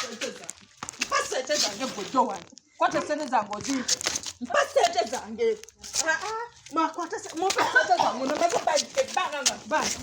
Sente zange. Mpa sente zange gwe Joan. Kwata sente zange ozimpe. Mpa sente zange. Ah, ah, mwakwata mumpe sente zange nomaze ebbanga nga bbanja.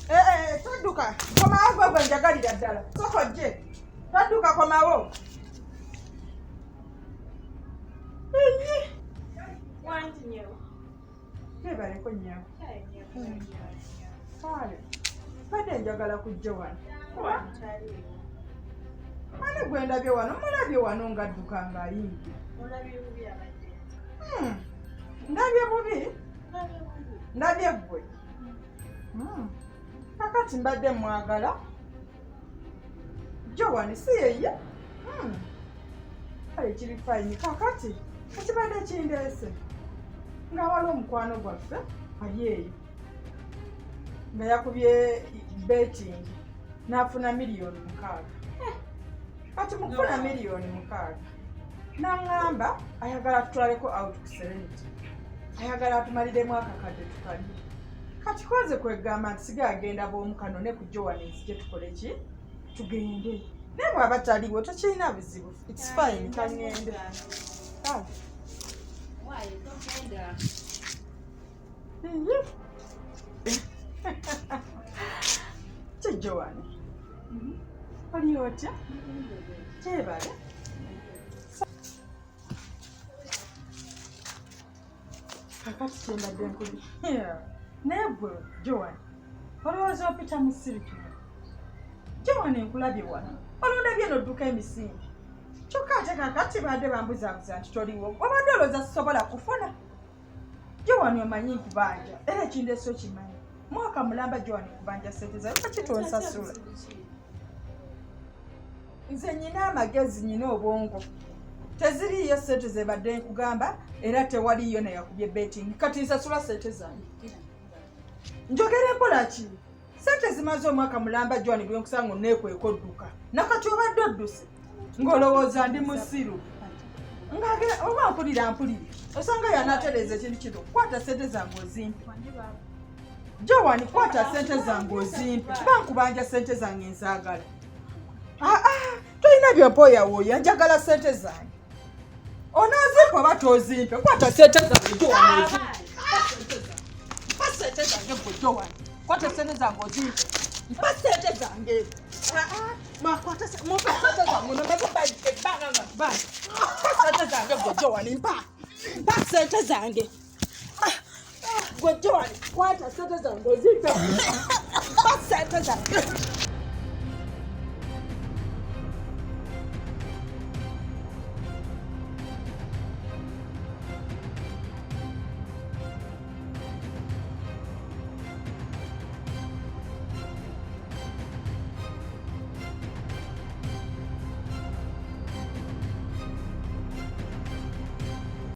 Eh, eh, todduka komawo gwe gwe njagalira ddala soko jje todduka komawo. Wangi nnyabo. Twebaleko nnyabo. Kale badde njagala kujja wano. Ani gwe ndabye wano? Mulabye wano ng'adduka ng'ayingira. Olabye bubi abadde. Ndabye bubi? Olabye bubi. Ndabye ggwe. Kakati mbadde mwagala Joan si yeye. Kale kiri fine. Kakati ekibadde kindeese nga waliwo omukwano gwaffe ali eyo nga yakubye betting n'afuna 6 million. Kati mu kufuna 6 million n'aŋŋamba ayagala tutwaleko out ku Serenity, ayagala atumaliremu akakadde tukalye. Kati koze kwegamba nti siga agenda bw'omu kanone ku Joan nzije tukole ki, tugende. Naye bw'aba taliwo tekirina buzibu, it's fine, kaŋŋende. Kale. Waayi togenda. Iye. Ki Joan, oli otya? Kyebale. Kakati kyembadde nkuli naye gwe Joan olowooza opita mu sirikino. Joan, nkulabye wano, olundabye nodduka emisinde, kyokka ate kakati badde bambuzaabuza nti toliwo. Obadde olowooza sisobola kufuna? Joan, omanyi nkubanja, era ekindeese okimanyi. Mwaka mulamba Joan nkubanja sente zawe, lwaki tonsasula? Nze nyina amagezi, nyina obwongo. Teziriiyo sente zebadde nkugamba, era tewaliyo neyakubye betting. Kati nsasula sente zange. Njogera empola ki? Sente zimaze omwaka mulamba Joan gwe nkusanga oneekweka odduka, nakati obadde odduse ng'olowooza ndi musiru. Oba mpulira mpulire, osanga yanatereeza ekintu kino. Kwata sente zange ozimpe. Joan, kwata sente zange ozimpe, kuba nkubanja sente zange, nzaagala. Aa, tolina byompoyawooya, njagala sente zange. Onoozimpe oba tozimpe? Kwata sente zange Joan, ozimpe. Mpa sente zange gwe Joan, kwata sente zange ozimpe. Mpa sente zange. Mwakwata mumpe sente zange nomaze ebbanga nga bbanja. Mpa sente zange gwe Joan, mpa mpa sente zange. Ah, gwe Joan, kwata sente zange ozimpe. Mpa sente zange.